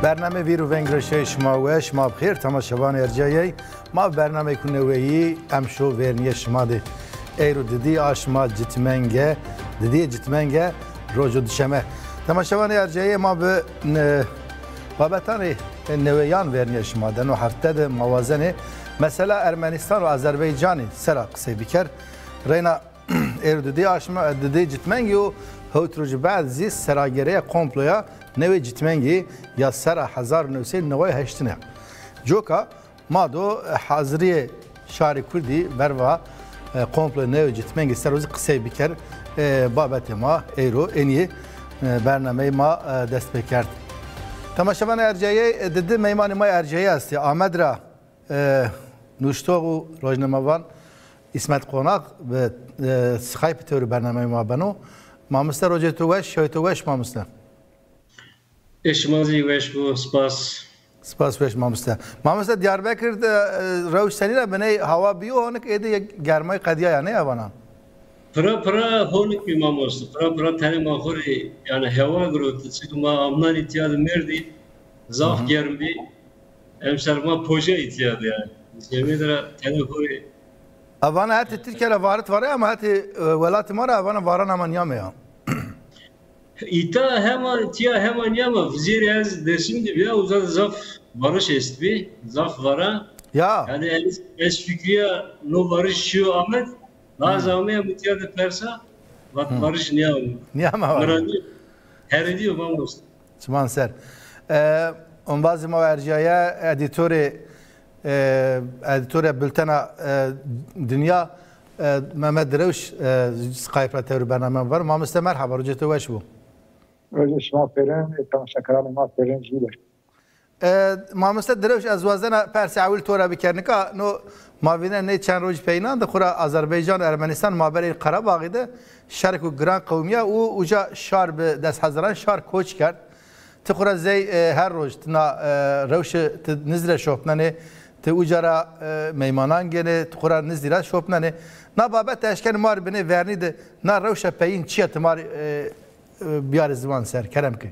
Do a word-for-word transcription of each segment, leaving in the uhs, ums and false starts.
Bername vîr û veng ra şey şima weş, ma bi xêr, temaşevanê erciyayey. Ma bi bernameyku neweyî emşo vernîye şima de. Eyro didî aşma citmenge, didîyê citmenge rojo dişeme. Temaşevanê erciyayey, ma bi, e, babetanê neweyan vernîye şima de. No hefte de ma wazenê mesela Ermenistan û Azerbaycanî sera qisey biker. Reyna Êro didê aşma, didê citmengî û hewt rojî bad zî seragereya komploya newê citmengî ya sera hezar new sey neway heştine. Coka ma do haziriyê şarê kurdî verva, e, komplo newê citmengî ser o zî qisey biker, e, babetê ma êro enî, e, bernameyê ma, e, dest pê kerd. Temaşevanê erciyayey, e, didi meymanê ma erciyayey estê. Amed ra, e, nuştox û rojnamevan Îsmet Qonax bi, e, Skype tewrê bernameyê ma beno. Mamoste, rojê to weş, şewê to weş, mamoste. Ê şima zî weş bo, spas. Spas, weş mamoste. Mamoste, Diyarbekir de, e, rewş senî ra biney, hawa bîyo honik, êdî yek germayî qedîyaya, nê evana? Pira pira honik bî mamoste. Pira pira tenê ma xo rê, yanî hewa giroti. Çimkî ma amnan îtya de merdî, zaf germ bî. Emser ma poje îtya de yanî. Cemê de ra tenê xo rê. Evana hetê Tirkîya ra varit vare ama hetê, e, welatê ma ra evana varan ama nîyame ya. Îta hema tîya hema nîyama, vizêrê ez Dêrsim de bîya, uza de zaf varış estbî, zaf vara. Ya. Yanî ez, ez fikrîya no varış çîyo amed, la ez ameya mi tîya de persa, vat varış nîyama. Nîyama. Mi ra nîyo. Herê dîyo mamoste. Çiman ser. E, ombazê ma ercîyaye edîtorê, e, edîtorê bultena, e, Dinya, e, Mehmet Direwş, e, Skype ra tewrê bername ma ver. Mamoste merheba, rojê to weş bo. Rojê şima pêrin, e, temaşekeranê ma pêrin jî weş. E, mamoste Direwş, ez wazena persê ewil to ra biker. Nika no ma vînenê ney çend roj peyînan de xwura Azerbaycan û Ermenistan maberê Qerebaxî de şereko giran qewimîya û uca şar bi des hezaran şar koç kerd. Ti xwura zey, e, her roj ti na, e, rewşe ti nizî ra şopnenê, ti uca ra, e, meymanan gênê, ti xwura nizî ra şopnenê. Na babet eşkenê ma rê binê vernî de na rewşa peyîn çi ya, ti ma rê, e, e, biyarê ziwan ser, kerem ke.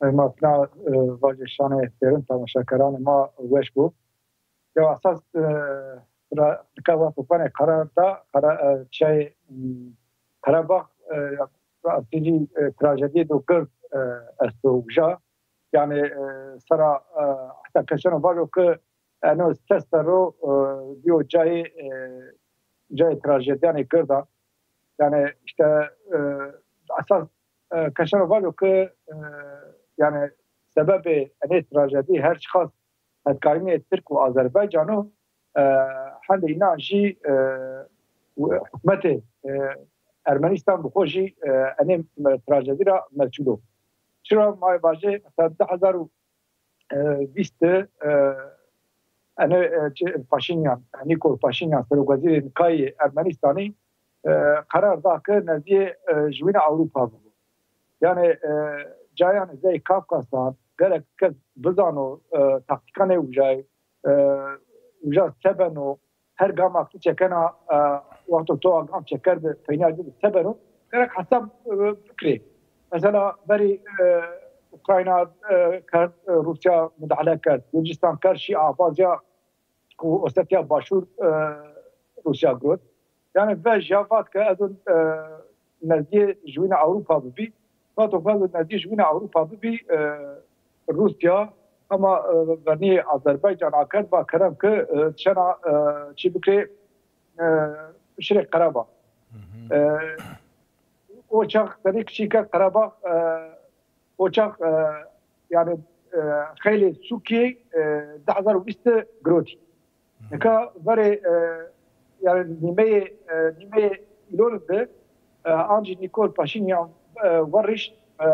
E, ma fina, e, vajê şanê pêrin temaşekeranê ma weş bo. Ya esas, e, ra, nika wexto vanê qerar da, qera-, e, çiyayê, m, Qerebax, e, rastî jî, e, trajedîyê do gird, e, esto uca. Yanî, e, sera, e, heta keseno vajo ke eno ses serro, e, bîyo cayê, e, cayê trajedîyanê gird a. Yanî îşte, e, esas, e, keseno vajo ke, e, yanî sebebê enê trajedî her çiqas hetkarînê Tirk û Azerbaycan o, e, hendê înan jî, e, hukmetê, e, Ermenistan bi xo jî, e, enê, e, trajedî ra mesul o. Çira ma vajê, mesela, di hezar û vîst de, e, ene, e, çi, Paşinyan, Nîkol Paşinyan, serokwezîrê nikayê Ermenistanî, e, qerar da ke nezdîyê, e, Ciwîna Ewropa bibo. Yanî, e, cayanê zey Kafkasan gerek kes bizano, e, taktîkanê ucayî, e, uca se beno, her gama ki çekena, e, wexto to a gam çeker de peynîya ci de se beno, gerek hesab, e, bikrê. Mesela berî, e, Ukrayna, e, kerd, e, Rûsya mudahale kerd, Gurcistan kerd, şî Abazya û Osetya Başûr, e, Rûsya girot. Yanî vej ya vat ke ez, e, nezdîyê Ciwîna Ewropa bibî. Vato ez nezdîyê Ciwîna Ewropa bibî, e, Rûsya hema, e, vernîyê Azerbaycan akerd, va kerem ke, e, çena, e, çi bikrê, e, şirê Qerebax. E, o çax tenê ki çî ke Qerebax, e, o çax, e, yanî, e, xeylê sûkî, e, di hezar û vîst girotî. Nika verê, e, yanî nîmeyê, e, nîmeyê îlon de, e, ancî Nîkol Paşînyan, e, werişt, e,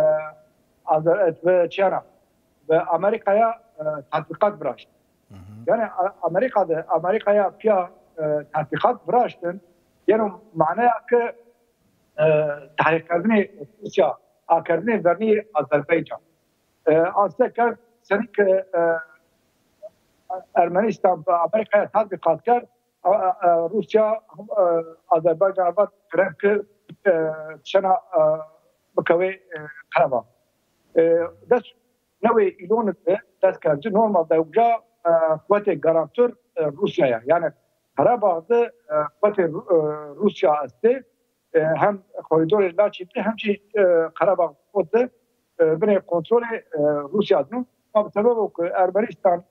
Azer-, e, bi çiyana, bi Amerîkaya, e, tatbîqat viraşt. Yanî A-, Amerîka de, Amerîkaya pîya, e, tatbîqat viraştin, yeno maneya ke, e, tehrîrkerdinê Rûsya, akerdinê vernî Azerbaycan. E, a se kerd, senî ke, e, Ermenistan bi Amerîkaya tatbîqat kerd, a, a, a, Rûsya, e, Azerbaycan vat kerem ke, e, çena, e, bikewê, e, Qerebax. E, des newê Îlonî de dest kerd ci. Normalde uca e, quwetê garantor e, Rûsya ya. Yanî Qarabağ de e, quwetê Rû- e, Rûsya estê. E, hem koridorê Laçîn de hem jî e, Qarabağ de e, binê kontrolê e, Rûsya de. Ma bi sebebo ku Ermenistan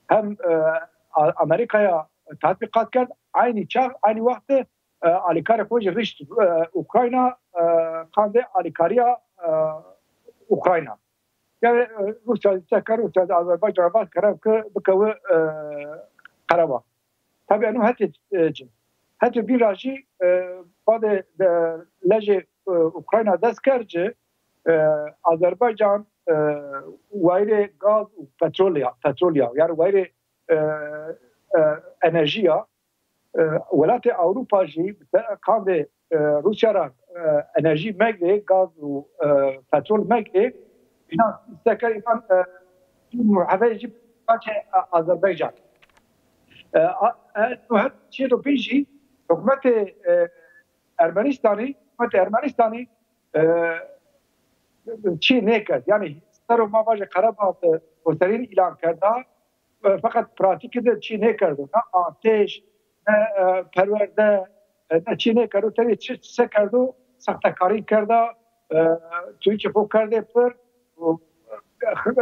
hem e, A- Amerîkaya tatbîqat kerd, eynî çax, eynî wext de e, alîkarê xo jî rişt e, Ukrayna, e, qandê alîkarîya e, Ukrayna. Yanî e, Rûsya zî se kerd, Rûsya zî Azerbaycan ra vat kerd ke bikewi e, Qarabağ. Tabî eno hetê e, ci. Hetê bîn ra jî e, badê de lejê e, Ukrayna dest kerd ci, e, Azerbaycan e, wayîrê gaz û petrol ya, petrol ya. Yanî wayîrê e, e, enerjî ya. E, welatê Ewropa jî bi te- qandê e, Rûsya ra e, enerjî megrê, gaz û e, petrol megrê, înan îsteke înan e, muhebeyê jî paçê e, Azerbaycan. E, a- e, no het çê do bîn jî hukmetê e, Ermenistanî, hukmetê Ermenistanî e, çî nêkerd. Yanî sero ma vajê Qarabağ de xweserîn îlan kerda, e, feqet pratîkî de çî nêkerdo. Ne artêş, ne e, perwerde, e, ne çî nêkerdo. Tenê çi se kerdo? Sextekarî kerda, e, Tirkî xo kerdê pir, û,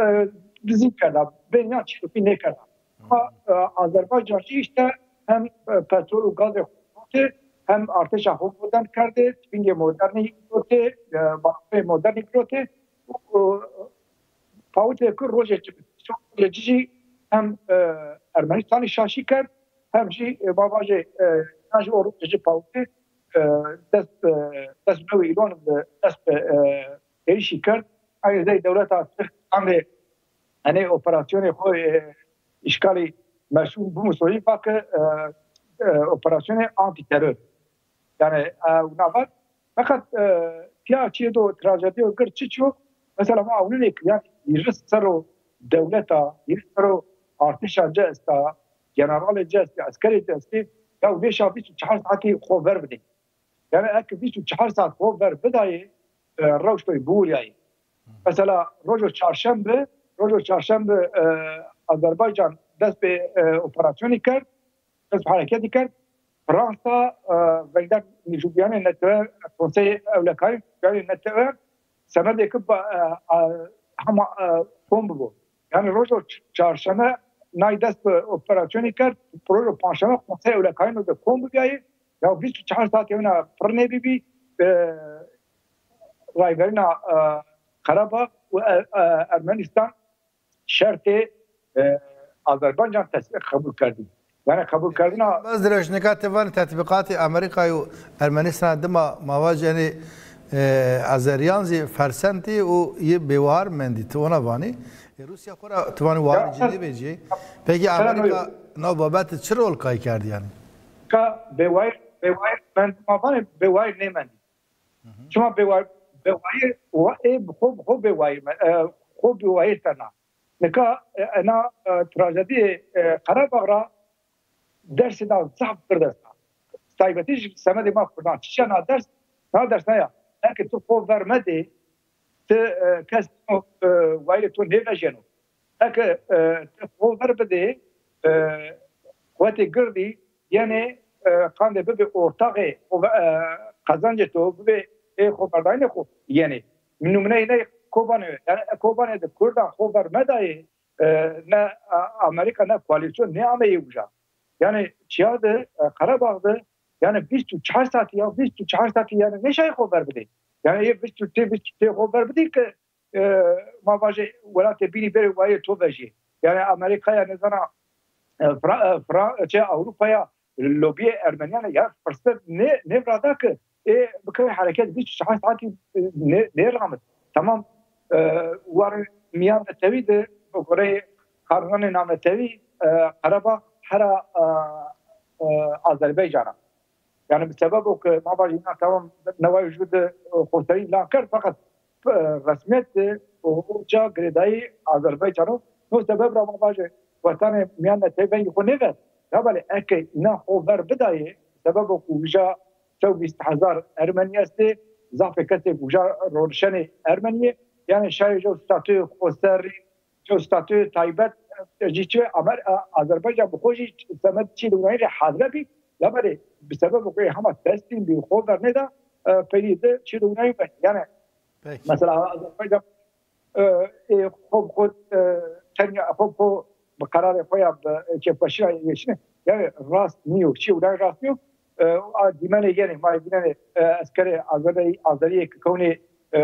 e, dizî kerda. Bênîya çî nêkerda. Ama e, Azerbaycan jî îşte hem e, petrol û gazê xo girotê, hem artêşa xo modern kerdê, tîfingê modernî girotê, e, balafê modernî girotê. Û, û, Pawitê ku rojê ci, rojê ci jî hem e, Ermenistanî şaşî kerd, hem jî e, ma vajê e, înan jî o rojê ci pawitê e, dest e, dest newê Îlonî de dest e, êrişî kerd. Eynî zey dewleta Tirk qandê enê operasyonê xo e, îşgalî meşhûr bimusoyî va ke e, e, operasyonê antîteror. Yanî e, wina vat. Feqet e, pîya çîyê do trajedîyo gird çiçî yo? Mesela ma ewnenê ke yanî hîris serro dewleta, hîris serro artêşa ci esta, generalê ci estê, eskerê ci estê, ya nêşa vîst û çar saetî xo ver bidê. Yanî eke vîst û çar saet xo ver bidayê, e, rewştoyî biwurîyayê. Mesela rojo çarşembe, rojo çarşembe e, Azerbaycan dest bi e, operasyonî kerd, dest bi hereketî kerd. Fransa e, vengder nîjûbîyanê netewe, Konseyê Ewlekayî Nîjûbîyanê Netewe semedê ke ba- e, e, hema e, kom bibo. Yanî rojo ç- çarşeme nay dest bi operasyonî kerd, rojo panşeme Konsey Ewlekayîno de kom bibîyayê, ya vîst û çar saetî wina pir nêbîbî, e, rayverîna e, Qarabağ û e, e, Ermenistan şertê e, Azerbaycan tes- qebul kerdî. Yanî qebulkerdina Bes direwş nika ti vanî tetbîqatê Amerîkayê û Ermenîstan dima ma vajî enê e, Azerîyan zî fersendî û yê bêwar mendî. Ti ona vanî. E, Rûsya xo ra ti vanî wahar ci nêvecîyê. Pekî Amerîka no babet çi rol kay kerdî yanî? Ka bêwayir, bêwayir mend, ma vanê bêwayir nêmendî. Çima bêwayir, bêwayir wa ê bi xo, bi xo bêwayir me, e, xo bêwayir kerna. Nika e, ena e, trajedîyê e, Qarabağ ra dersê na zaf gird esta. Taybetî jî semedê ma kurdan. Çiçîya na ders, na ders na ya. Eke tu xo ver medê, ti e, kes e, wayirê to nêvejyeno. Eke e, ti xo ver bidê, e, quwetê girdî yenê e, qandê bibê ortaxê xo ve- e, qezencê to, bibê ê xoverdayînê xo yenê. Numûneyê ney Kobanê yo. Yanî e, Kobanê de kurdan xo ver medayê, e, ne e, Amerîka ne koalîsyon nêameyê uca. Yanî çiya de, e, Qarabağ de, yanî vîst û çar saetî ya, vîst û çar saetî yanî nêşayê xo ver bidê. Yanî ê vîst û tê, vîst û tê xo ver bidê ke e, ma vajê welatê bînî bêrê wayê to vejî. Yanî Amerîkaya nêzana e, Fra, e, Fra, çi Ewropaya lobîyê Ermenîyan ya firset nê, nêvirada ke ê bikewê hereket vîst û çar saetî e, nê, nêramit. Tamam e, warê mîyannetewî de bi goreyê qanûnanê navnetewî e, Qarabağ hera e, e, Azerbaycan a. Yanî bi sebebo ke ma vajî înan tamam neway û ju de e, xweserî îlan kerd feqet e, resmîyet de o, o ca girêdayî Azerbaycan o. No sebeb ra ma vajê wetanê mîyannetewî vengê xo nêverd. Labelê eke înan xo ver bidayê, sebebo ku uca sew vîst hezar Ermenî estê, zafê kesê uca ronişenê Ermenîye, Yanî şayê jew statuyê xoserî, jew statuyê taybet, e, jî çi Amer-, e, Azerbaycan bi xo jî semed çî de winayî rê hazre bî. Laberê bi sebebê xo yê hema destîn bî, xo vernêda, e, peynî de çî de winayî be. Yanî mesela Azerbaycan, e, ê xo bi xo, e, tenya xo bi xo bi qerarê xo ya bi kêfxweşî ra yeşîne. Yanî rast nîyo, çî winayî rast nîyo. E, a dîmenê yenê, ma vînenê, e, eskerê Azerî, Azerîyê ke kewnê, e,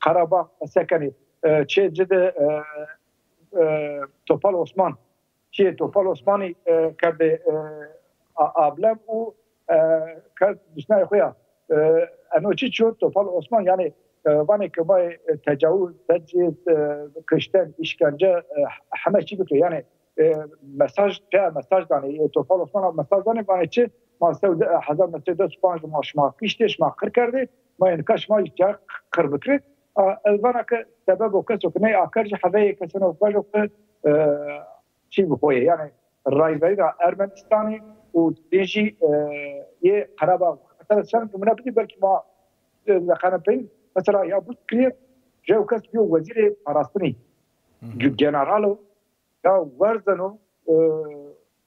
Qerebax sekenê, e, çê ci de, e, e, Topal Osman, çiyê Topal Osmanî, e, kerdê, e, a-, ablem û, e, kerd dusnayê xo ya. E, eno çi ço Topal Osman, yanî, e, vanê ke ma, e, tecawuz, tecrîd, e, kişten, îşkence, e, heme çî bikirê. Yanî, e, mesaj, pê mesaj danê, e, Topal Osman mesaj danê, vanê çi, ma sew de, hezar neh sey des û panc de ma şima kiştê, şima qir kerdê, ma ê nika şima jî qir bikirê. A, ez vana ke sebebo keso ke ney aker jî heveyê keseno vajo ke, e, çî bi xo yê. Yanî rayverîna Ermenîstanî û dîjî, e, yê Qerebax. Mesela sen nimûne bidî, belkî ma, e, leqene pey. Mesela ya bû kiriye, jew kes bîyo wezîrê parastinî. General o, ya werzeno, e,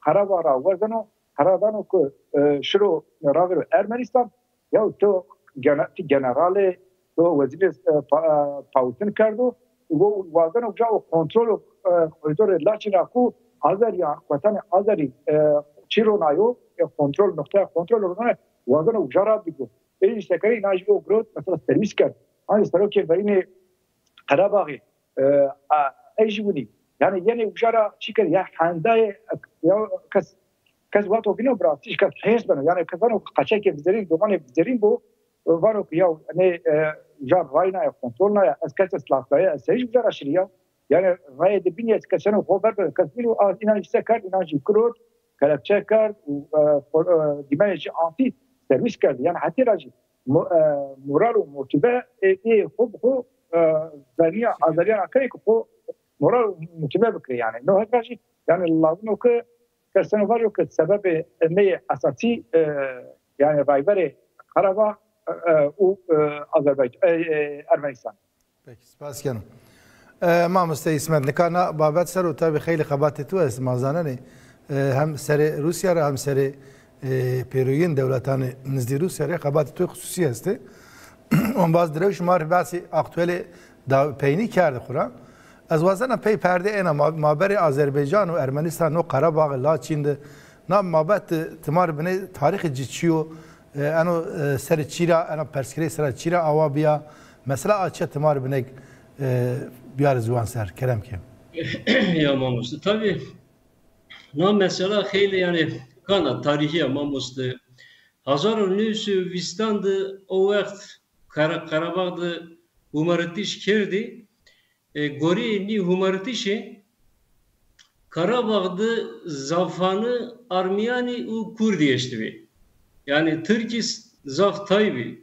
Qerebax ra werzeno, qerar dano ke, e, şiro ravêro Ermenîstan, ya to gene-, ti general ê, to wezîrê, e, pa-, e, pawtin kerdo, wo wazeno uca o kontrolo, e, koridorê Laçîn ra ku Azerîyan, wetanê Azerî, e, çî ronayo, e, kontrol, noqteya kontrol ronayo, wazeno uca ra bigro. Ê îştekarî înan jî o girot, mesela serwîs kerd. Ancî serokê verînê Qerebaxî, e, a, ey jî winî. Yanî yenê uca ra çî kerd, ya hendayê, ya kes, kes wexto vîno bi rastî jî kes hêrs beno. Yanî kes vano ke qeçekê vizerîn, domanê vizerîn bo, vano ke ya nê, e, uca raynaye, kontrol naye, ez kesê silaslaye, ez serî jî uca ra şirî ya. Yanî rayê de bînî ez keseno xo ver beno, kes vîno, a, înan jî se kerd, înan jî girot, kelepçe kerd û, e, xo-, e, dîmenê jî antî serwîs kerdî. Yanî hetê ra jî mo-, e, moral û motîve, e, ê xo bi xo, e, verîya Azerîyan akerê ke xo moral û motîve bikirê yanî. No het ra jî yanî lazim o ke keseno vajo ke sebebê neyê esasî, e, yanî rayverê Qerebax, e, e, û, e, Azerbaycan, e, e, Ermenîstan. Peki, spas keno. E, mamoste Îsmet, nika na babet ser o tabî xeylê xebatê tu est, ma zanenê. E, hem serê Rûsya ra hem serê, e, pêroyîn dewletanê nizdî Rûsya rê xebatê tu xusûsî estê. Ombaz direwş ma rê behsê aktuelê da peynî kerdê xwu ra. Ez wazena pey perdê êna ma-, maberê Azerbaycan û Ermenistan, no Qerebaxê Laçîn de. Na mabet de ti ma rê binê tarîxê ci çi yo? E, eno, e, serê çî ra, ena persgirê sera çî ra awa bîya? Mesela a çi ti ma rê binêk, e, biyarê ziwan ser, kerem ke. Ya mamoste, tabî na mesela xeylê, yanî, kan a, tarîhî ya mamoste. Hezar û new sey û vîstan de o wext Kara-, Qerebax de humaritiş kerdî. E, goreyê nî humaritiş Qerebax de zafane armîyanî û kurdî eştbî. Yanî tirkî s-, zaf tay bî.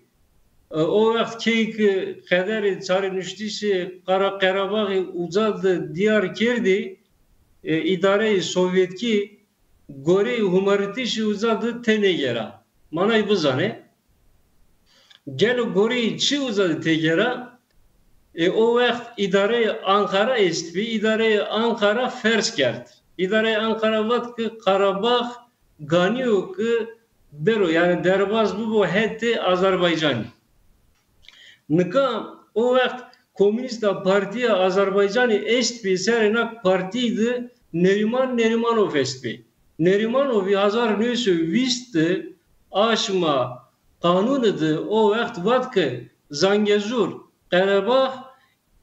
E, o wext key ke qederê çarenuştişê Qara-, Qerebaxî uca de dîyar kerdî, e, îdareyê sovyetkî goreyê humaritiş uca de tênêgera. Manay bizanê. Gelo goreyê çi uca de têgera? E, o wext îdareyê Anqara estbî, îdareyê Anqara ferz kerd. Îdareyê Anqara vat ke Qarabax ganî yo ke bero, yanî derbaz bibo hetê Azerbaycanî. Nika o wext Komûnîsta Partîya Azerbaycanî estbî, serê na partî de Nêrîman Nêrîmanov estbî. Nêrîmanovî hezar new sey û vîst de aşma qanûne de o wext vat ke Zangezur, Qerebax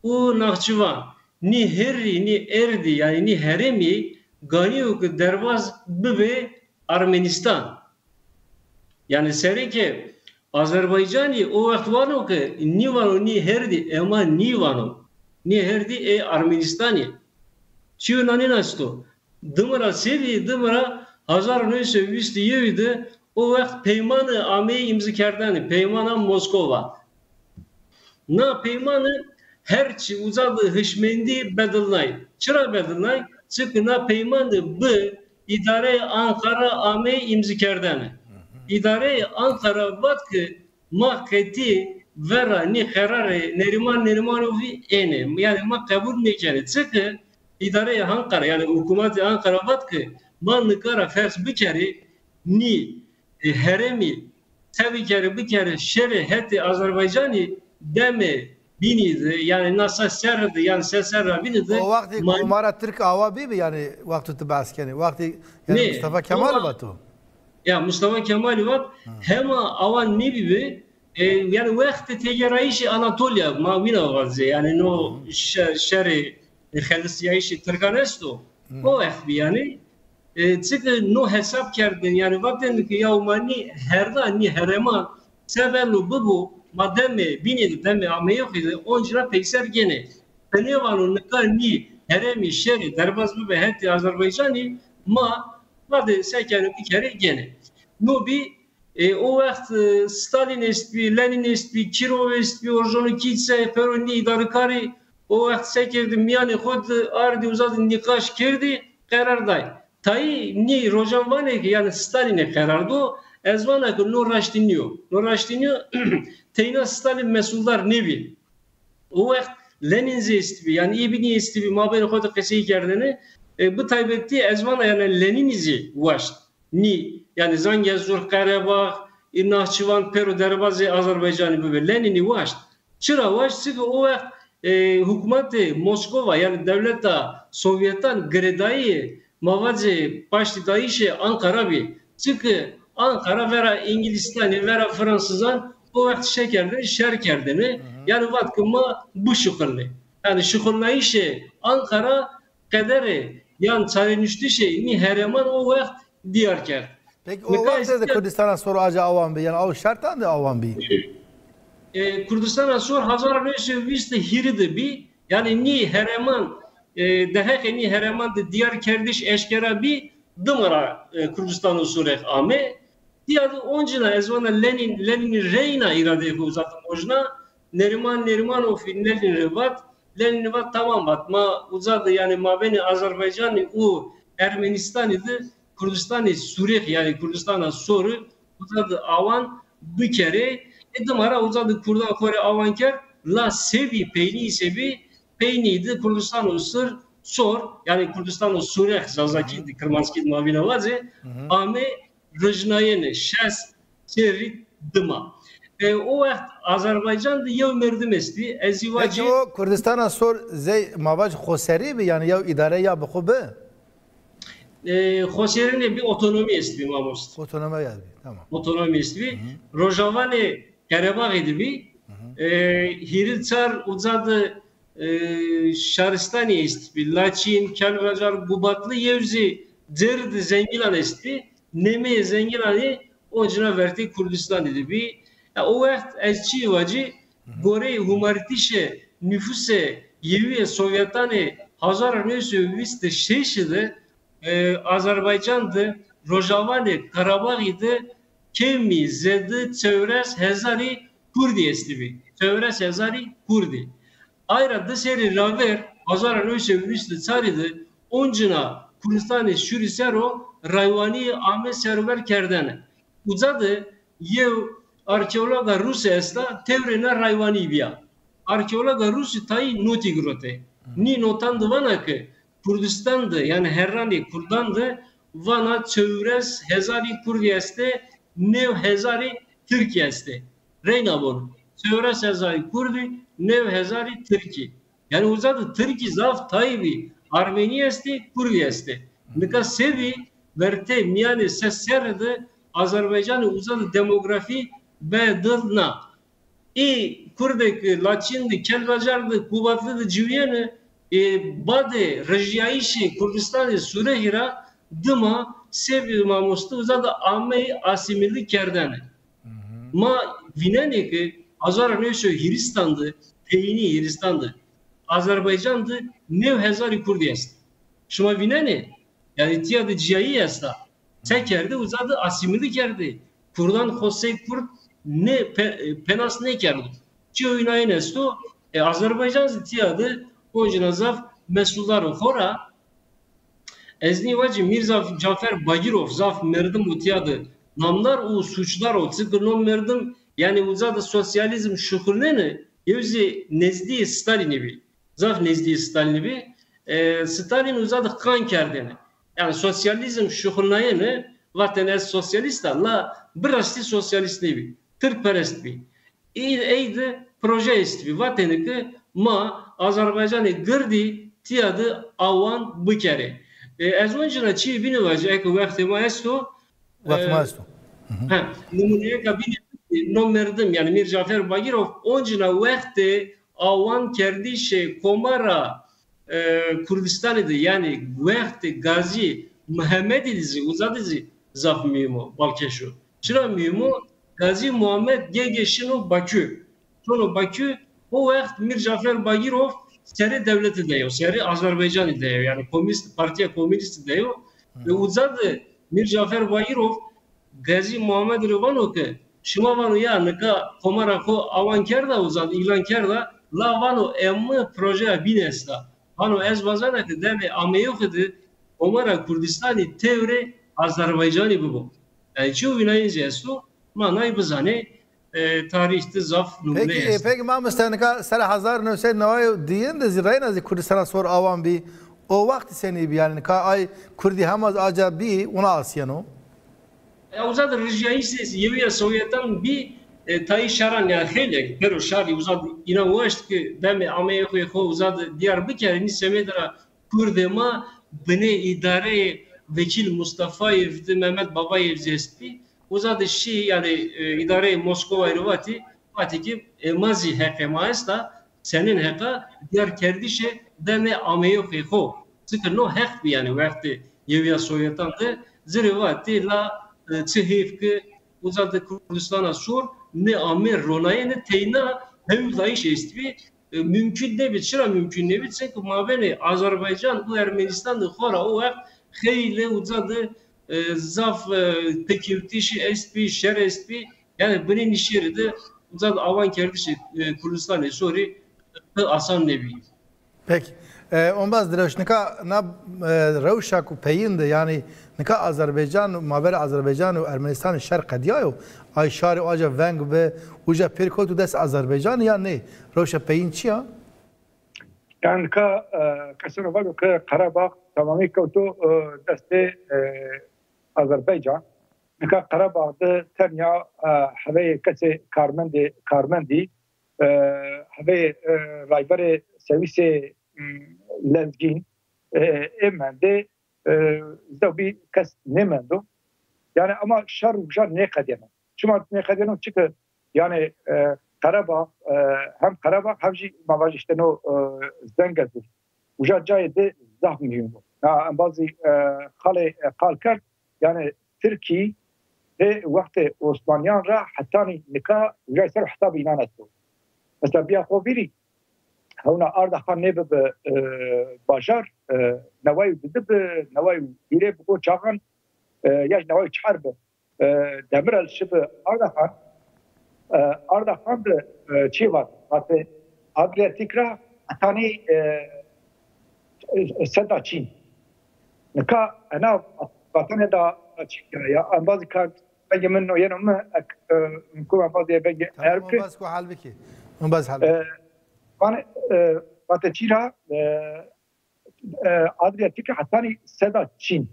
û Naxçivan, nî herrî, nî erdî, yanî nî herêmî ganî yo ke derbaz bibê Ermenîstan. Yanî serê ke Azerbaycanî o wext vano ke nîvano nî herdî, ema nîvano. Nî herdî ê Ermenîstanî. Çîyo nanîna esto. Dima ra se bî, dima ra hezar û new sey û vîst û yewî de o wext peymane ameyî îmzîkerdene, peymana Moskova. Na peymane her çî uca de hişmendî bedilnay. Çira bedilnay? Çimkî na peymane bi îdareyê Anqara ameyî îmzîkerdene. Îdareyê Anqara vat ke ma qetî vera nî qerarê Neriman Nerimanovî ênê. Yanî ma qebul nêkenê. Çike îdareyê Ankara, yanî hukûmetê Ankara vat ke ma nika ra ferz bikerê, nî, e, herêmî se bikerê, bikerê şerê hetê Azerbaycanî demê bînî de, yanî na se serrî de, yanî se serra bînî de. O wextî ma- Komara Tirk awa bîbi, yanî wexto ti behs kenî. Wextî, yanî Nê, Mustafa Kemal o vat o. Ya Mustafa Kemalî vat, ha, hema awa nêbîbi, e, yanî wextê têgêrayîşê Anatolya, ma wîna vazê, yanî no şe-, şerê, e, xelisîyayîşê tirkan esto. Hı. O wext bî yanî. E, çike no hesab kerdin, yanî vatên ke ya ma nî herda nî herêman se beno bibo, ma demê bînî de, demê ameyoxî de oncîna peyser gênê. Ti nêvano nika nî herêmî şerî derbaz bibe hetê Azerbaycanî, ma ma de se kenê bikerê gênê. No bî, e, o wext, e, Stalin estbî, Lenin estbî, Kirov estbî, Orjonokîtse, pero nî îdarekarî o wext se kerdî, mîyanê xo de ardî uza de nîqaş kerdî, qerar day. Tayî nî rojan vanê ke, yanî Stalînê qerar do, ez vana ke no raştî nîyo. No raştî nîyo, teyna Stalîn mesuldar nêbî. O wext Lenîn zî estbî, yanî î bînî estbî, mabênê xo de qesey kerdêne. E, bi taybetî ez vana, yanî Lenînî zî waşt. Nî, yanî Zangezur, Qerebax, î Nahçıvan pêro derbazê Azerbaycanî bibe. Lenînî waşt. Çira waşt? Çike o wext, e, hukmatê Moskova, yanî dewleta Sovyetan girêdayîyê, ma vacê paştîdayîşê Ankara bî. Çike Ankara vera Îngilîstanî, vera Fransizan o wext şe kerdêne, şer kerdêne. Hı hı. Yanî vat ke ma bişuxulnê. Yanî şuxulnayîşê Ankara qederê yan çarenuştişê nî herêman o wext dîyar kerd. Peki o wext de Kurdistana Sor aca awan bî, yanî aw şertan de awan bî? E, Kurdistana Sor hezar new sey û vîst û hîrî de bî. Yanî nî herêman, e, deheqê nî herêman de dîyar kerdiş eşkera bî, dima ra, e, Kurdistano Sûrêx ame. Tîya de oncîna ez vana Lenîn, Lenînî reyna îradeyê xo uza de mojna, Neriman Nerimanov Lenîn rê vat, Lenînî vat, tamam vat, ma uza de yanî mabênê Azerbaycanî û Ermenîstanî de Kurdistanê Sûrêx, yanî Kurdistana Sori uza de awan bikerê. E, dima ra uza de kurdan xo rê awan kerd, la se bî, peynî se bî, peynî de Kurdistano Sir, Sor, yanî Kurdistano Sûrêx, Zazakî de, Kirmanckî de ma vîna vacê, ame rijnayene şeş serrî dima. E, o wext Azerbaycan de yew merdim estbî. Ez zî vacî. Peki o Kurdistana Sor zey ma vac xoserî bi, yanî yew îdare ya bi xo bi? E, xoserî nê, bî otonomî estbî mamost. Otonomî ya bî, tamam. Otonomî estbî. Rojavanê Qerebaxî de bî. E, hîrî çar uca de e, şaristanî estbî. Laçîn, Kelbecar, Gubatli, yew zî cêrî de Zengilan estbî. Nemeyê Zengilanî oncîna vertê Kurdistanî de bî. Ya, o wext ez çîyê vacî, goreyê hûmaritişê nufusê yewîyê Sovyetanê hezar û new sey û vîst û şeşî de, e, Azerbaycan de, Rojawanê Qerebaxî de kemî zêde çewres hezarî Kurdî estibî. Çewres hezarî Kurdî. Ay ra di serrî ravêr, hezar û new sey û vîst û çarî de oncîna Kurdistanê Sûrî ser o raywanîye ame serûber kerdene. Uca de yew arkeologa ruse esta, tewrê na raywanî bîya. Arkeologa rusî tayî notî girotê. Nî notan de vana ke Kurdistan de, yanî herranê kurdan de vana çewres hezarî kurdî estê, new hezarî tirkî estê. Reyna von, çewres hezarî kurdî, new hezarî tirkî. Yanî uca de tirkî zaf tayî bî, armenî estê, kurdî estê. Nika se bî, vertê mîyanê se serrî de Azerbaycanê uca de demografî bedilna. Ê kurdê ke Laçîn de, Kelbecar de, Kubatli de ciwîyêne, ê badê rijîyayîşê Kurdistanê Sûrêxî ra dima se bî mamoste uza de ameyî asîmîle kerdene. Ma vînenê ke hezar û new sey û hîrîstan de, peynî hîrîstan de, Azerbaycan de new hezarî kurdî est. Şima vînenê? Yanî tîya de cîyayî esta. Se kerde? Uza de asîmîle kerde. Kurdan xo sey kurd nê pe-, penas nêkerdo. Çîyo înayên esto. E, Azerbaycan zî tîya de oncîna zaf mesuldar o xora. Ez nî vacî Mîrza Cafer Bagîrov zaf merdim o tîya de namdar û sûcdar o. Çike no merdim Yanî uza de sosyalîzm şuxulnenê, yew zî nezdîyê Stalînî bî. Zaf nezdîyê Stalînî bî. E, Stalîn uza de qan kerdêne. Yanî sosyalîzm şuxulnayêne, vatêne ez sosyalîst a, la bi rastî sosyalîst nêbî. Tirkperest bî. Ey, ey de proje estbî. Vatêne ke ma Azerbaycanê girdî tîya de awan bikerê. E, ez oncîna çîyê bîne vajî, eke wextê ma esto. Wextê ma e, esto. He, nimûneyeka bîne, no merdim, yanî Mîr Cafer Bagîrov oncîna wextê awan kerdişê Komara e, Kurdistanî de, yanî wextê Gazî Mihemedî de zî, uza de zî zaf muhîm o, balkêş o. Çira muhîm o? Gazî Muhammed gêgê şino Bakü. Şono Bakü, o wext Mîr Cafer Bagîrov serê dewlete de yo, serê Azerbaycanî de yo, yanî komînîst, Partîya Komînîstî de yo. Ve uza de Mîr Cafer Bagîrov Gazî Muhammed rê vano ke şima vano ya nika komara xo awan kerda, uza de îlan kerda, la vano emi projeya bîn esta. Vano ez wazena ke demê ameyoxe de Komara Kurdistanî tewrê Azerbaycanî bibo. Yanî çîyo vînayîn zî esto, ma nay bizanê, e, tarîx de zaf numune est. Peki, e, peki mamoste, nika ser hezar new sed neway û diyin de zî reyna zî Kurdistana sor awan bî. O wextî senî bî? Yanî nika ay Kurdî hema zî aca bî, wina asîyeno? E, uza de rijyayîşê Yewîya Sowyetan bî, e, tayê şaran, yanî xeylek pêro şarî uza de înan waşt ke demê ameyê xo, xo uza de dîyar bikerê, nî semedê ra Kurdê ma binê îdareyê Vekîl Mustafayev de Mehmet Babayev zî estbî. Uza de şî, yanî, e, îdareyê Moskowayî rê vatî, vatî ke, e, ma zî heqê ma esta, senên heqa dîyar kerdişê demê ameyoxê xo. Çike no heq bî, yanî wextê Yewîya Sowyetan de ci rê vatî la, e, çi heyf ke uza de Kurdistana sor nêamê ronayene, teyna hewldayîş estbî. E, mumkun nêbî. Çira mumkun nêbî? Çimkî mabênê Azerbaycan û Ermenistan de xora o wext xeylê uca de, e, zaf, e, pêkewtişî estbî, şer estbî. Yanî binê nî şerî de uca de awan kerdişê, e, Kurdistanê sorî pê asan nêbî. Peki. E, ombaz Direş, nika na, e, rewşa ku peyîn de, yanî nika Azerbaycan, mabênê Azerbaycan û Ermenistanê şer qedîyayo, ay şarê aca veng bi, uca pêr kewto dest Azerbaycanî ya nê? Rewşa peyîn çi ya? Yanî nika, e, qeseno vano ke Qarabağ temamî kewto, e, destê, e, Azerbaycan. Nika Qarabağ de tenya, e, heveyê kesê karmendê, karmendî, e, heveyê, e, rayberê sewîsê, m, lezgîn, e, ê mendê, e, zewbî kes nêmendo. Yanî ema şer uca nêqedêno. Çima nêqedêno? Çike yanî, e, Qarabağ, e, hem Qarabağ hem jî ma vajî îşte no, e, Zengezur. Uca cayê de zaf muhîm o. Na embazî, e, qalê, e, qal kerd, yanî Tirkî de wextê Osmanîyan ra hetanî nika ucay ser o hesabê înan esto. Mesela bîya xo vîrî, hewna Ardaxan nêbibi, e, bajar, e, neway û didi bi, neway û hîrê bi, o çaxan, e, ya jî neway û çar bi. E, Demirel şibi Ardaxan, e, Ardaxan de, e, çi vat? Vatê Adriyatik ra hetanî, e, e, seda Çîn. Nika ena vatene da çi ya, embazî ka vengê min no yeno mi, ek, e, mumkun embazî vengê. Tamam, erke. Embaz ku hal bikî. Embaz hal bikî. E, van, e, vatê çî ra, e, e, Adriyatik hetanî seda Çîn.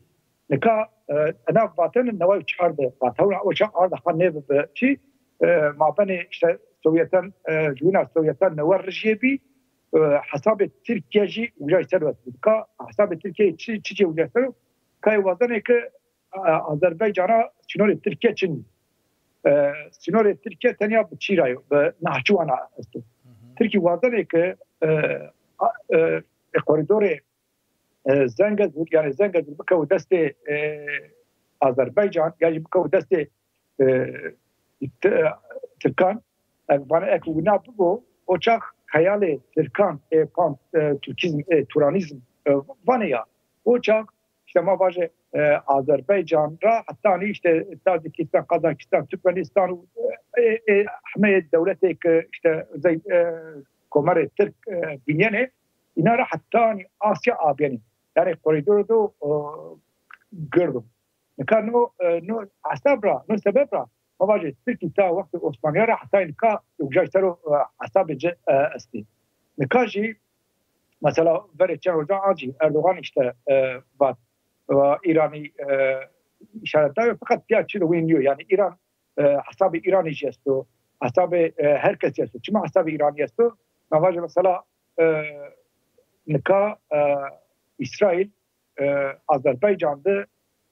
Nika, e, ena vatene neway û çar de vat. Hewna o çax Ardaxan nêbibi çî, e, mabênê îşte Sowyetan, e, ciwîna Sowyetan newe rijîye bî, e, hesabê Tirkîye jî ucay ser o. Nika hesabê Tirkîye çi, çi cê ucay ser o? Kay wazenê ke, e, Azerbaycana sînorê Tirkîye çin. E, sînorê Tirkîye tenya bi çî ra yo, bi Nahçıwana esto. Tirkî wazenê ke, e, a, e, e, koridorê, e, Zengezur, yanî Zengezur bikewo destê, e, Azerbaycan, ya jî bikewo destê, e, T-, Tirkan. Ek vana, ek wina bibo, o çax xeyalê Tirkan, e, pan, e, Türkizm, e, Turanizm, e, vanê ya. O çax îşte ma vajê, e, Azerbaycan ra hetanî îşte Tacikistan, Kazakistan, Türkmenistan û, e, e, hemeyê dewletê ke îşte zey-, e, komerê Tirk, e, bînyenê, înan ra hetanî Asya abîyenê. Yanî koridorê do, e, gird o. Nika no, e, no hesab ra, no sebeb ra ma vajê Tirkî ta wextê Osmanîya ra heta nika uca ser o, e, hesabê ci, e, estê. Nika jî mesela verê çend rojan a jî Erdogan îşte, e, vat, e, Îranî, e, îşaret dayo, feqet tiya çi de wî nîyo. Yanî Îran, e, hesabê Îranî jî esto, hesabê, e, her kesî esto. Çima hesabê Îranî esto? Ma vajê mesela, e, nika, e, Îsraîl, e, Azerbaycan de,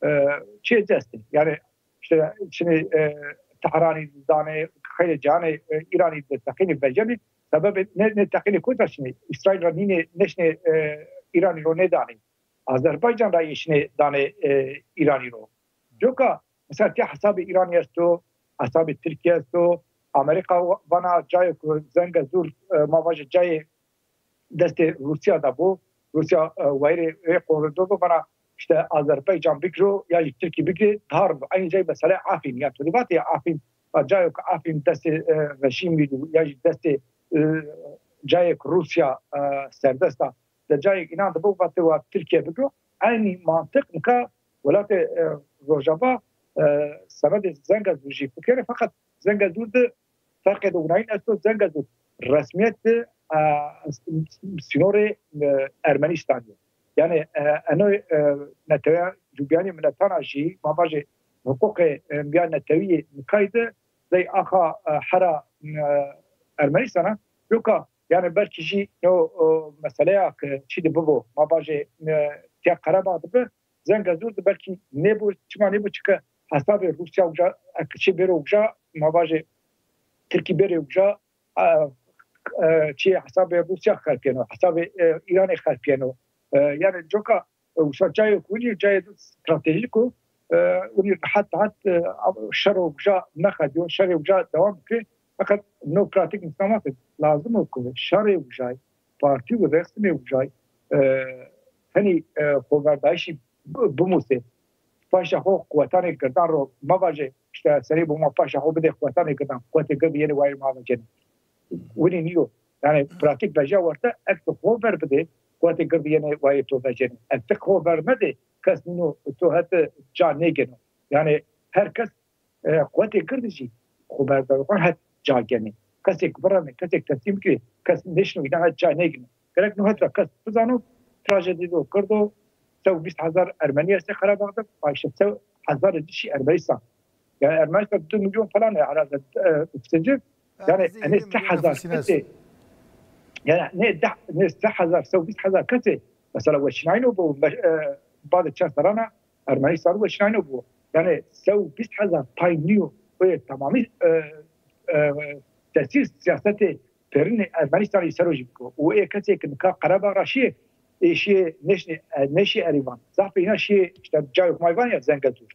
e, çi estê. Yanî işte şimdi, e, Tehranî danê, xeylê canê, e, Îranî de teqînî vecenî. Sebebê ne, ne teqînî kota şimdi Îsraîl ra nînê, neşnê, e, Îranî ro nêdanê. Azerbaycan ra yeşinê danê, e, Îranî ro. Coka mesela tiya hesabê Îranî esto, hesabê Tirkîye esto. Amerîka vana cayê ku Zengezur, e, ma vajê cayê destê Rûsya de bo. Rûsya, e, wayirê ê koridor bo, vana işte Azerbaycan bigiro ya jî Tirkî bigirê, daha rind o. Eynî cayê meseleyê Afrîn, ya to dî vatê ya Afrîn, a cayê ku Afrîn destê, e, rejîmî di ya jî destê, e, cayê ku Rûsya, e, serdest a, de cayê înan de bo, vatê wa Tirkîye bigiro. Eynî mantiq nika welatê, e, Rojava, e, semedê Zengezur jî bikerê, feqet Zengezur de ferqê de winayîn esto. Zengezur resmîyet de, e, sînorê, e, Ermenîstanî yo. Yanî, e, eno, e, neteweya cubîyanê miletana jî, ma vajê hiqûqê, e, mîya netewîyê nikay de zey axa, e, hera, e, Ermenîstan a. Yoka, yanî belkî jî no, e, meseleya ke çî de bibo, ma vajê, e, tiya Qerebax de bi, Zengezur de belkî nêbo, çima nêbo? Çike hesabê Rûsya uca, eke çê bêro uca, ma vajê Tirkî bêrê uca, e, e, çi hesabê Rûsya xerpîyeno, hesabê, e, Îranê xerpîyeno. E, yanî coka, e, wisa cayê ku winî, cayê stratejîk o, e, winî rehet rehet, e, şero uca mexedîyo, şerê uca dewam bike. Feqet no pratîk nîsna ma ke lazim o ke şerê ucay, partî û rexsimê ucay, e, henî, e, xoverdayîşî bi-, bimusê. Paşa xo quwetanê girdan ro mevajê, işte serê bo ma paşa xo bidê quwetanê girdan. Quwetê gird yenê wayir ma vecenê. Winî nîyo. Yanî pratîk veja werte, eke ti xo ver bidê, quwetê gird yenê wayir to vecenê. Eke ti xo ver medê, kes nîno to het ca nêgêno. Yanî her kes, e, quwetê gird jî xo berdewxan het ca genê. Kesêk birenê, kesêk teslîm bikirê, kes nêşino înan het ca nêgino. Gerek no het ra kes bizano, trajedî do girdo, se û vîst hezar Ermenî estê Qerebax de, ay işte se hezar ci jî Ermenistan. Yanî Ermenistan di milyon falan e herhalde, e, nüfusu. Yanî enê se hezar kesê, yanî ne deh, ne se hezar, se û vîst hezar kesê mesela weşînayno bo, e, badê çend serran a Ermenistan weşînayno bo. Yanî se û vîst hezar pay nîyo, o yê temamî, e, e, tesîr siyasetê pêrinê Ermenistanî ser o jî biko. Û ê kesê ke nika Qerebax ra şîyê, ê şîyê nêşnê, e, nêşî Erîvan. Zafê înan şîyê, işte cayê ku ma vanê ya Zengezur.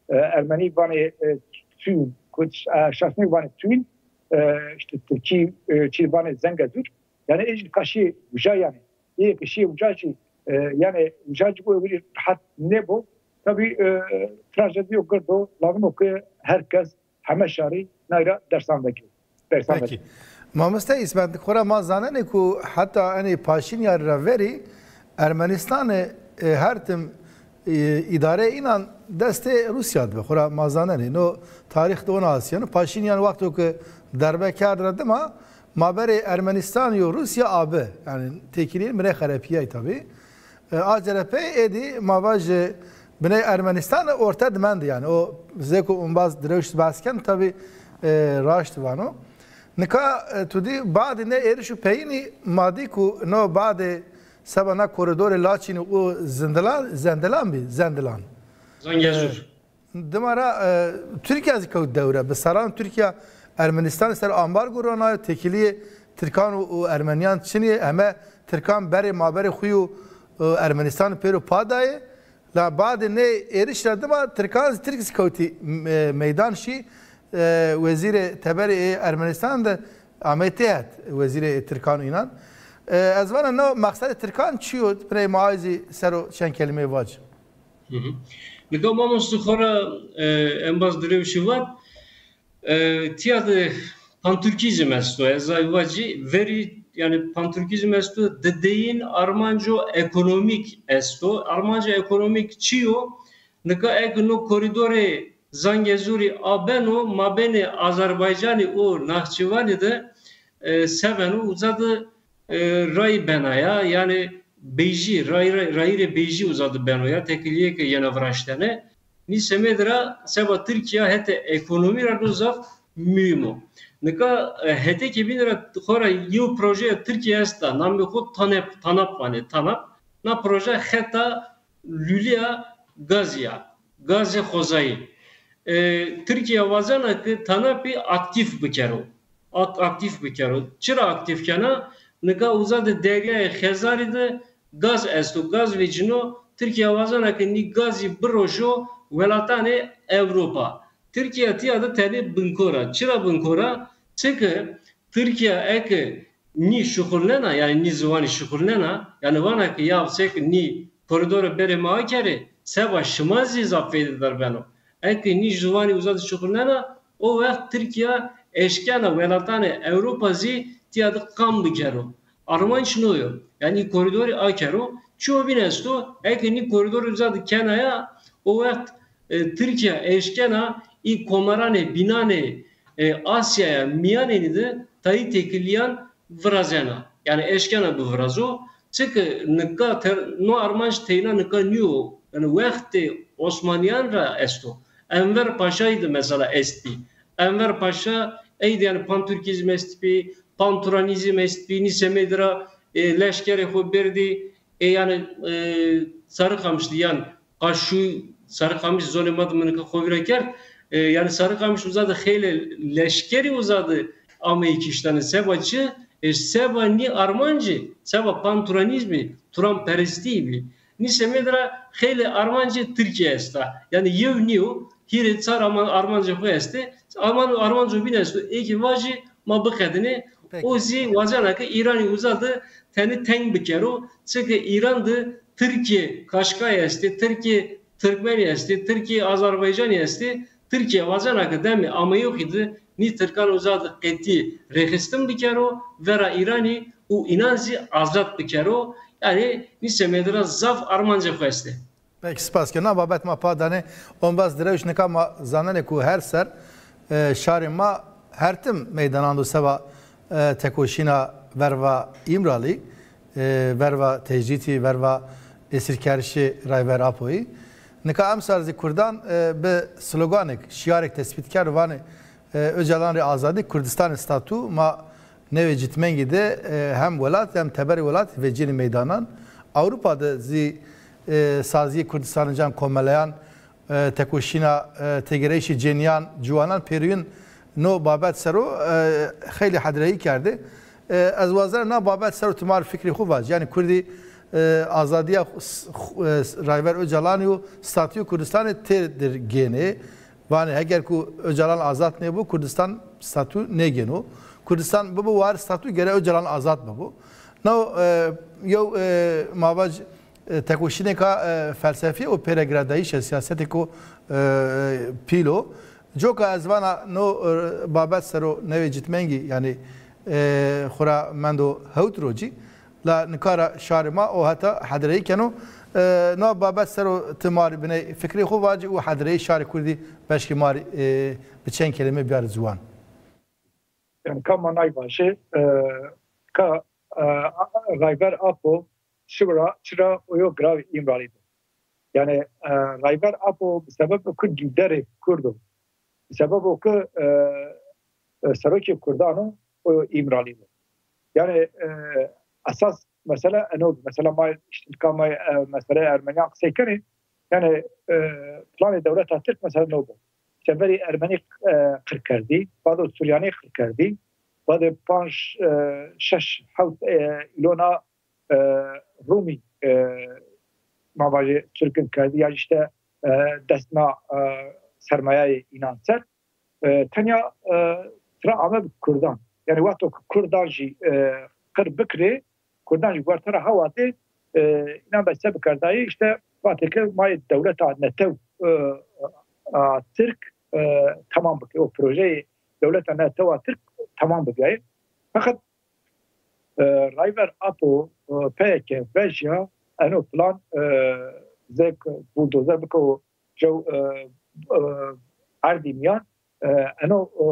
E, Ermenî vanê, e, Tûn, ku, e, şaşnî vanê Tûn, e, işte Tirkî, e, çî vanê Zengezur. Yanî ê jî nika şîyê uca yanî. Ê ke şîyê uca jî, e, yanî uca jî bo ewilî rehet nêbo. Tabî, e, trajedîyo gird o, lazim o ke her kes, heme şarî nay ra dersan vekirê. Dersan vekirê. Peki. Mamoste Îsmet, xora ma zanenê ku heta enê Paşînyan ra verî Ermenîstanê, e, her tim, e, îdareyê înan destê Rûsya de bi. Xora ma zanenê. No tarîx de ona asîyeno. Paşînyan wexto ke derbe kerd ra dima, maberê Ermenîstanî û Rûsya abi. Yanî têkilîyê mi rê xerepîyay tabî. E, a cerepeyê êdî ma vajê biney Ermenistan orte di mendî yanî. O zêko umbaz direwş behs ken tabî, e, raşt vano. Nika, e, tu dî badê nê êriş û peyînî ma dî ku no badê seba na koridorê Laçînî û Zindilan, Zendilan bî, Zendilan. Zengezur. E, Dima ra, e, Tirkîya zî kewt dewre. Bi serran Tirkîya Ermenîstanî ser ambargo ronayo, têkilîyê Tirkan û, û Ermenîyan çinî yê, heme Tirkan berê maberê xwu û, e, Ermenîstanî pêro pa dayê. La badê nê êriş ra dima Tirkan zî, Tirk zî kewtî, e, meydan şî, e, wezîrê teberê ê Ermenîstan de amey têhet, wezîrê ê Tirkan û înan. E, ez vana no meqsedê Tirkan çi yo, biney ma ay zî ser o çend kelîmeyê vac. Hı hı. Nika mamoste xora, e, embaz direwşî vat, e, tiya de panturkîzm esto. Ez ay vacî verî, yanî panturkîzm esto, dideyîn armanco ekonomîk esto. Armanco ekonomîk çi yo? Nika eke no korîdorê Zangezurî a beno, mabênê Azerbaycanî û Nexçiwanî de, e, se beno, uza de, e, rayî bena ya, yanî bêjî, rayî, rayîrê bêjî uza de beno ya, tekilîyê ke yena viraştene. Nî semedî ra seba Tirkîya hetê ekonomî ra do zaf muhîm o. Nika, e, hetê ke bînî ra xo ra yew projeya Tirkîya esta, namê xo TANAP, TANAP vanê, TANAP. Na proje xeta lulîya gazî ya, gazê xozayî. E, Tirkîya wazena ke TANAPî aktîf bikero. Ak-, aktîf bikero. Çira aktîf kena? Nika uza de Deryayê Xezarî de gaz esto, gaz vecîno. Tirkîya wazena ke nî gazî biroşo welatanê Ewropa. Tirkîya tîya de tenê binkor a. Çira binkor a? Çike Tirkîya eke nî şuxulnena, yanî nî ziwanî şuxulnena, yanî vana ke ya seke nî koridoro berê ma akerê, seba şima zî zaf feydedar beno. Eke nî ziwanî uza de şuxulnena, o wext Tirkîya eşkena welatanê Ewropa zî tîya de qam bikero. Armanc no yo. Yanî koridorî akero. Çiyo bîn esto, eke nî koridorî uza de kena ya, o wext, e, Tirkîya eşkena î komaranê bînanê, e, Asyaya Mîyanênî de tayî tekilîyan virazena. Yanî eşkena bivirazo. Çike nika ter-, no armanc teyna nika nîyo. Yanî wextê Osmanîyan ra esto. Enver Paşayî de mesela estbî. Enver Paşa ey de yanî panturkîzm estbî, panturanîzm estbî, nî semedî ra, e, leşkerê xo berdî, e, yanî, e, Sarıkamış de yan Qaşû, Sarıkamış zonê ma de mi nika xo vîra kerd. E, yanî Sarıkamış uza de xeylê leşkerî uza de ameyî kiştene. Seba çi? E, seba nî armancî, seba panturanîzmî, turanperestî bî. Nî semedî ra xeylê armancê Tirkîya esta. Yanî yew nîyo, hîrê çar aman-, armancê xo estê. Aman armanco bîn esto, ê kî vajî ma biqedinê. Peki. O zî wazena ke Îranî uza de tenê teng bikero. Çike Îran de Tirkîye Kaşkayî estê, Tirkîye Tirkmenî estê, Tirkîye Azerbaycanî estê. Tirkîye wazena ke demê ameyoxî de nî tirkan uza de qetî rêxistin bikero vera Îranî û înan zî azad bikero. Yanî nî semedî ra zaf armancê xo estê. Peki, spas ke. Na babet ma pa danê, ombaz direwş nika ma zanenê ku her ser, e, şarê ma her tim meydanan do seba, e, tekoşîna verva Îmralî, e, verva tecrîtî, verva esîrkerişê Rayver Apoyî. Nika emsal zî kurdan, e, bi sloganek, şîarek tespît kerd, vanê, e, Ocalan rê azadî, Kurdistanê statû, ma newê citmengî de, e, hem welat hem teberê welat vecînê meydanan. Ewropa de zî, e, sazîyê Kurdistanê can komeleyan, e, tekoşîna, e, têgêrayîşê cenîyan, ciwanan pêroyîn no babet ser o, e, xeylê hedreyî kerdê. E, ez wazena na babet ser o ti ma rê fikrê xo vacî. Yanî kurdî, e, azadîya, e, Rayver Ocalanî û statûyê Kurdistanê têdir gênê. Vanê heger ku Ocalan azad nêbo, Kurdistan statû nêgêno. Kurdistan bibo war statû, gere Ocalan azad bibo. No, e, yew, e, ma vaj, e, tekoşînêka, e, felsefî û pêregradayîş e, siyasetêko, e, pîl o. Coka ez vana no, e, babet ser o newê citmengî, yanî, e, xwura mendo hewt rocî. La nika ra şarê ma o heta hedreyî keno. E, no babet ser o ti ma rê biney fikrê xo vacî û hedreyê şarê kurdî beşkê ma rê, e, bi çend kelîme biyarê ziwan. Yanî ka ma nay vajê, e, ka, e, Rayver Apo çira, çira o yo girawê Îmralî de. Yanî, e, Rayver Apo bi sebeb ku lîderê kurd o, bi sebeb ku, e, e, serokê kurdan o, o yo Îmralî de. Yanî, e, esas mesele eno bi. Mesela ma, îşte ka ma, e, meseleyê ermenîyan qisey kenê, yanî, e, planê dewleta tirk mesela no bi. Îşte verî ermenî, e, qir kerdî, bado suryanî qir kerdî, badê panc, e, şeş, hewt, e, îlona, e, Rumî, e, ma vajê sirgin kerdî, ya îşte, e, dest na, e, sermayeyê înan ser. E, tenya, e, tira ame bi kurdan. Yanî wexto ki kurdan jî, e, qir bikirê, kurdan jî wertera hewa de, e, înan be se bikerdayê, îşte vatê ki ma yê dewleta netew, e, a, tirk, e, temam bikê. O projeyê dewleta netew a tirk temam bibiyayê. Feqet, e, Rayver Apo, e, peyeke vejya eno plan, e, zek buldozer bike û jew, e, e, erdî mîyan, e, eno, e,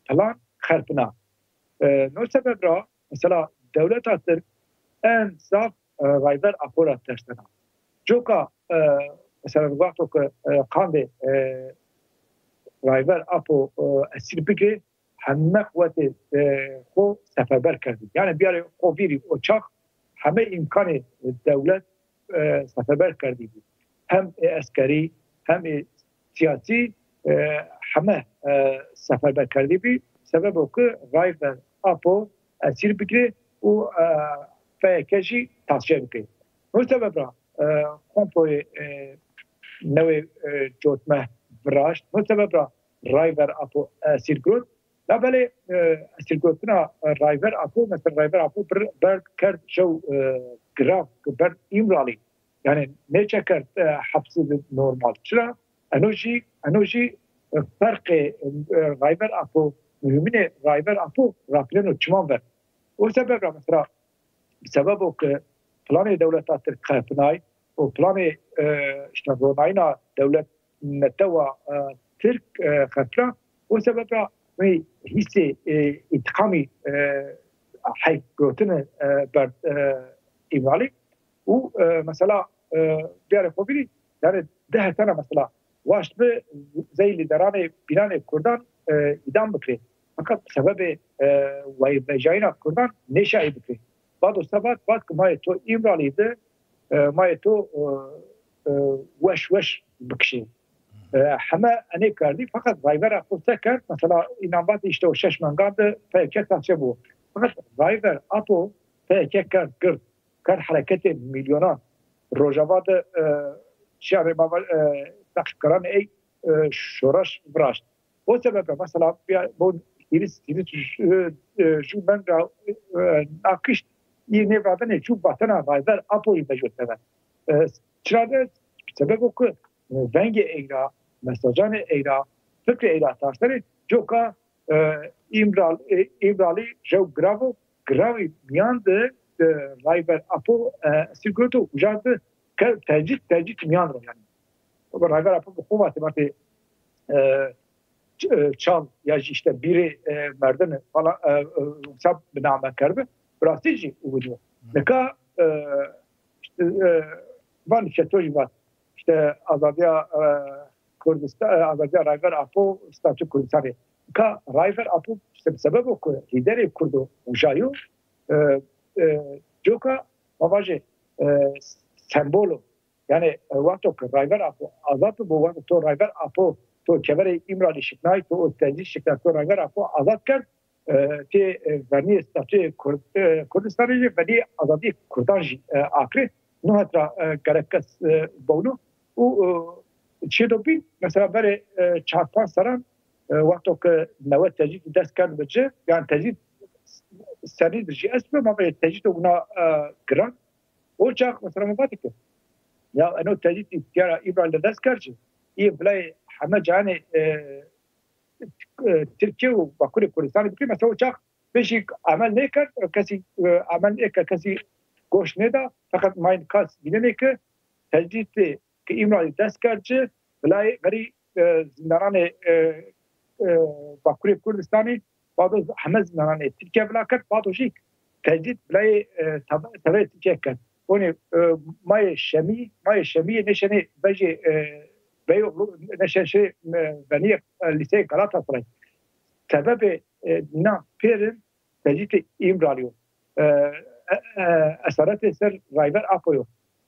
plan xerpina. E, no sebeb ra mesela dewleta Tirk en zaf, e, Rayver Apo ra tersena. Coka, e, mesela wexto ke, e, qandê, e, Rayver Apo, e, esîr bigirê, heme quwetê, e, xo seferber kerdî. Yanî biyarê xo vîrî o çax heme îmkanê dewlet, e, seferber kerdî bî. Hem, e, eskerî, hem, e, siyasî, e, heme, e, seferber kerdî bî. Sebebo ke Rayver Apo esîr bigirê û, e, P Y K jî tasfiye bikirê. No sebeb ra, e, komployê, e, newê, e, cotme viraşt. No sebeb ra Rayver Apo esîr girot. Labelê, e, esîrgirtina Rayver Apo, mesela Rayver Apo bir, berd kerd jew, e, girav, berd Îmralî. Yanî nêçekerd, e, hepsî de normal. Çira? Eno jî, eno jî, e, ferqê, e, Rayver Apo, muhîmînê Rayver Apo rapireno çiman ver. O sebeb ra mesela, sebebo ke planê dewleta Tirk xerpinay û planê, e, işte ronayîna dewlet netewa, e, Tirk, e, xerpina. O sebeb ra mi hîsê, e, întiqamî, e, heyf girotine, e, berd, e, Îmralî. Û, e, mesela, e, biyarê xo vîrî, yanî di hetena mesela waşt bi zey lîderanê bînanê kurdan, e, îdam bikirê. Feqet sebebê, e, wayîrvejayîna kurdan nêşayî bikirê. Bado se vat, vat ki ma yê to Îmralî de, e, ma yê to, e, e, weş weş bikişê. E, heme enê kerdî, feqet Rayver Apo se kerd? Mesela înan vatê işte o şeş mengan de P Y K tasfiye bo. Feqet Rayver Apo P Y K kerd gird, kerd hereketê mîlyonan. Rojava de, e, şarê ma va-, e, naqşkiranê ey, e, şoreş viraşt. O sebeb ra mesela ya, bo hîris, hîris ju, e, e, ju meng ra, e, nakişt, î nêvradene ju vatena Rayver Apoyî vejo tever. E, çira de? Sebebo ke, e, vengê ey ra, mesajanê ey ra, fikrê ey ra tarsenê, coka, e, Îmral-, e, Îmralî jew girav o, giravî mîyan de, e, Rayver Apo, e, esîr girot û uca de ke-, tecrîd, tecrîd mîyan ra yanî. Rayver Apo bi xo vatê, vatê, e, ç-, e, çal ya jî işte bîrê, e, merdin falan, e, e, wisa bi name kerdi. Bi rastî jî û bîyo. Nika, e, işte, e, van işte to jî vat. İşte azadiya, e, Kurdistan, e, azadiya Rayver Apo, statü Kurdistanê. Nika Rayver Apo işte bi sebebo ku lîderê Kurdo uca yo, e, e, coka ma vajê, e, sembol o. Yanî, e, wexto ke Rayver Apo azad bibo, wexto to Rayver Apo, to keverê Îmralî şiknay, to o tecrîd şiknay, to Rayver Apo azad kerd, e, tê, e, vernîyê statuyê Kurd-, e, Kurdistanê jî, vernîyê azadîyê Kurdan jî, e, akirê. No het ra, e, gerek kes, e, bewno. Û, e, çîyê do bîn, mesela verê, e, çar panc serran, e, wexto ke newe tecrîdî dest kerd bi ci, yanî tecrîd senî dir jî est bi, ma verê tecrîdo wina, e, giran. O çax mesela mi vatê ke ya eno tecrîdî diyara Îmralî de dest kerd ci, îyê vilayê heme cayanê, e, e, Tirkîye û Bakurê Kurdistanî bikirî. Mesela o çax beşî emel nêkerd, kesî, e, emel nêkerd, kesî goş nêda. Feqet ma nika vînenê ke tecrîdê ke Îmralî dest kerd ci, vilayê verî, e, zindananê, e, e, Bakurê Kurdistanî, bado heme zindananê Tirkîya vila kerd, bado jî tecrîd vilayê, e, teve-, teverê Tirkîya kerd. Onê, e, ma yê Şemî, ma yê Şemî yê nêşenê vejê, e, Beyoğlu, nêşenê, e, venîyê, e, lîseyê Galatasaray. Sebebê, e, nînan pêrin tecrîdê Îmralî yo. E, e, e, esaretê ser Rayver Apo yo.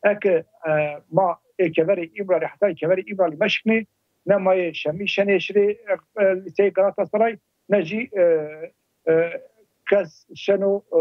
Eke, e, ma ê keverê Îmralî, heta ê keverê Îmralî meşiknê, ne ma yê Şemî şenê şirê, e, e, lîseyê Galatasaray, ne jî, e, e, kes şeno, e,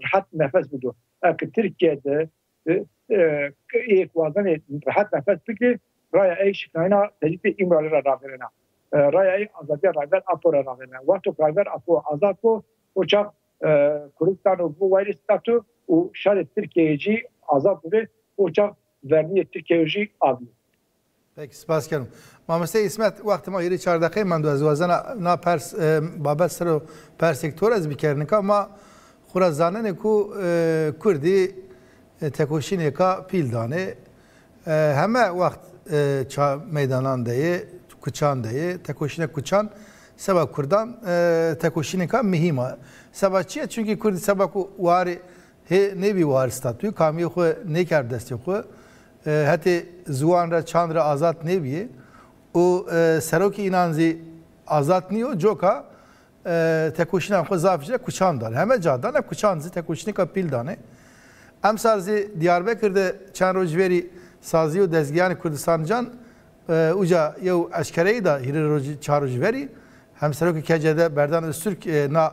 rehet nefes bido. Eke Tirkîye de, e, e, ê wazenê rehet nefes bigirê, raya ey şiknayena tecrîdê Îmralî ra ravêrena. E, raya ey azadîya Rayver Apo ra ravêrena. Wexto ke Rayver Apo azad bo, o çax, e, Kurdistan û bo wayîrê statû û şarê Tirkîyeyê jî azad bibê, o çax vernîyê Tirkîyeyê jî a bîyo. Peki, spas keno. Mamoste Îsmet, wextê ma hîrê çar deqeyî mendo. Ez wazena na pers, e, babet ser o persêk to ra ez bikerî. Nika ma xwu ra zanenê ku, e, kurdî, e, tekoşînêka pîl danê. E, heme wext, e, ça-, meydanan de yê, Kuçan de yê. Tekoşîna kuçan seba kurdan, e, tekoşînêka muhîm a. Seba çi ye? Çunkî kurdî seba ku warê hê nêbî, warê statuyî, kamîyê xwu nêkerd destê xwu. E, hetê ziwan ra, çand ra azad nêbîyê. Û, e, serokê înan zî azad nîyo, coka, e, tekoşînan xwu zaf ci ra kuçan danê. Heme ca danê, kuçan zî tekoşînêka pîl danê. Emsal zî Diyarbekir de çend roj verî sazî û dezgeyanê Kurdistan Can, e, uca yew eşkereyî da hîrê rojî, çar rojî verî, hemserokê K C D Berdan Öztürk, e, na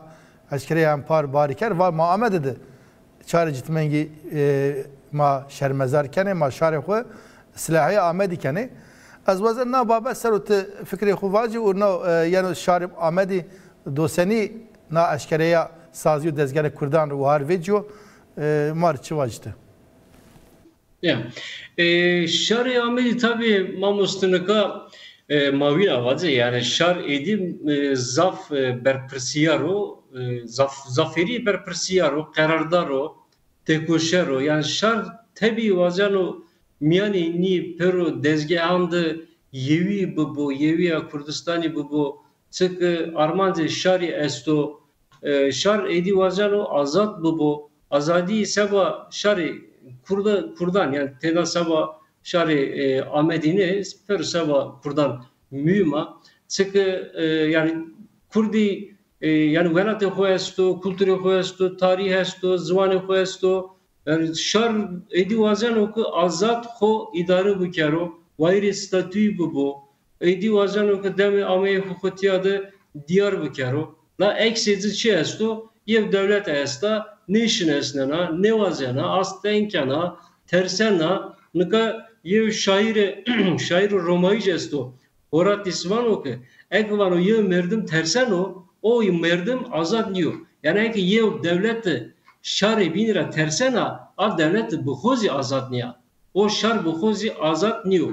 eşkereyî hempar barî kerd, va ma Amedê de çarê citmengî, e, ma şermezar kenê, ma şarê xwu silahê Amedî kenê. Ez wazen na babet ser o ti fikrê xwu vacî û na, e, yeno şarê Amedî do senî na eşkereya sazî û dezgerê kurdan ro wahar vecîyo, e, ma rê çi vacî ti? Ya. E, şarê Amedî tabî mamoste nika, e, ma wîna vacê, yanî şar êdî, e, zaf, e, berpirsiyar o, e, zaf, zafêrî berpirsiyar o, qerardar o, têkoşer o. Yanî şar tebî wazeno mîyanê nî pêro dezgehan de yewî bibo, yewîya Kurdistanî bibo, çike armancê şarî esto. E, şar êdî wazeno azad bibo. Azadî seba şarê Kurda-, kurdan, yanî têna seba şarê, e, Amedî nê, pêro seba kurdan muhîm a. Çike, e, yanî kurdî, e, yanî welatê xo esto, kulturê xo esto, tarîh esto, ziwanê xo esto. Yanî şar êdî wazeno ke azad xo îdare bikero, wayîrê statuyî bibo. Êdî wazeno ke demê ameyê xo, xo tîya de dîyar bikero. La eksê ci çi esto? Yew dewlete esta, nêşinesnena, nêwazena, asteng kena, tersena. Nika yew şaîrê, şaîrê Romayî ci esto, Horatis vano ke, eke vano yew merdim terseno, o merdim azad nîyo. Yanî eke yew dewlete şarê bînî ra tersena, a dewlete bi xo zî azad nîya. O şar bi xo zî azad nîyo.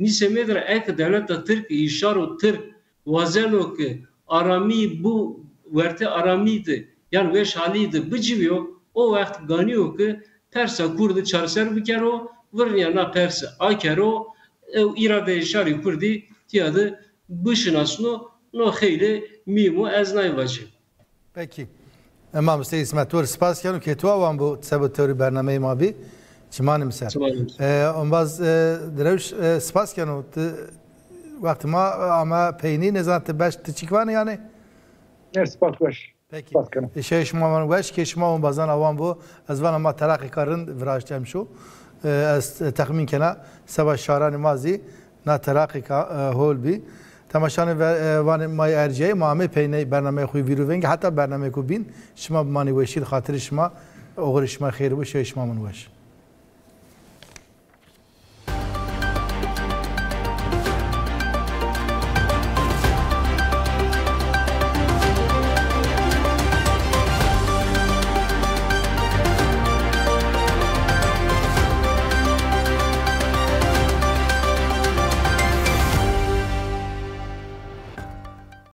Nî semedî ra eke dewleta tirk, î şaro tirk wazeno ke aramî bu, wertê aramî de yan weş halî de biciwîyo, o wext ganî yo ke persa kurdî çareser bikero, virnîya na perse akero, ew îradeyê şarê kurdî tîya de bişinasno, no xeylê muhîm o, ez nay vacî. Pekî. E, mamoste Îsmet, to rê spas keno ke to awan bo, seba tewrê bernameyê ma bî. Çimanê mi ser. Çimanê mi ser. E, ombaz, e, Direwş, e, spas keno. Ti wextê ma ame peynî, nêzan ti beş, ti çîk vanê yanî? Ne, spas, weş. Pekî. Spas keno. E, şew şima van weş, kê şima ombazan awan bo. Ez vana ma teraqêka rind viraşt emşo. E, ez texmîn kena seba şaranê ma zî na teraqêka, e, hol bî. Temaşanê ve, e, vanê ma yê erciyayî, ma amê peyney bernameyê xo yê Vîr û Vengî, heta bernameyêko bîn, şima bimanê weşî, xatirê şima, oxirê şima xêr bo, şewê şima min weş.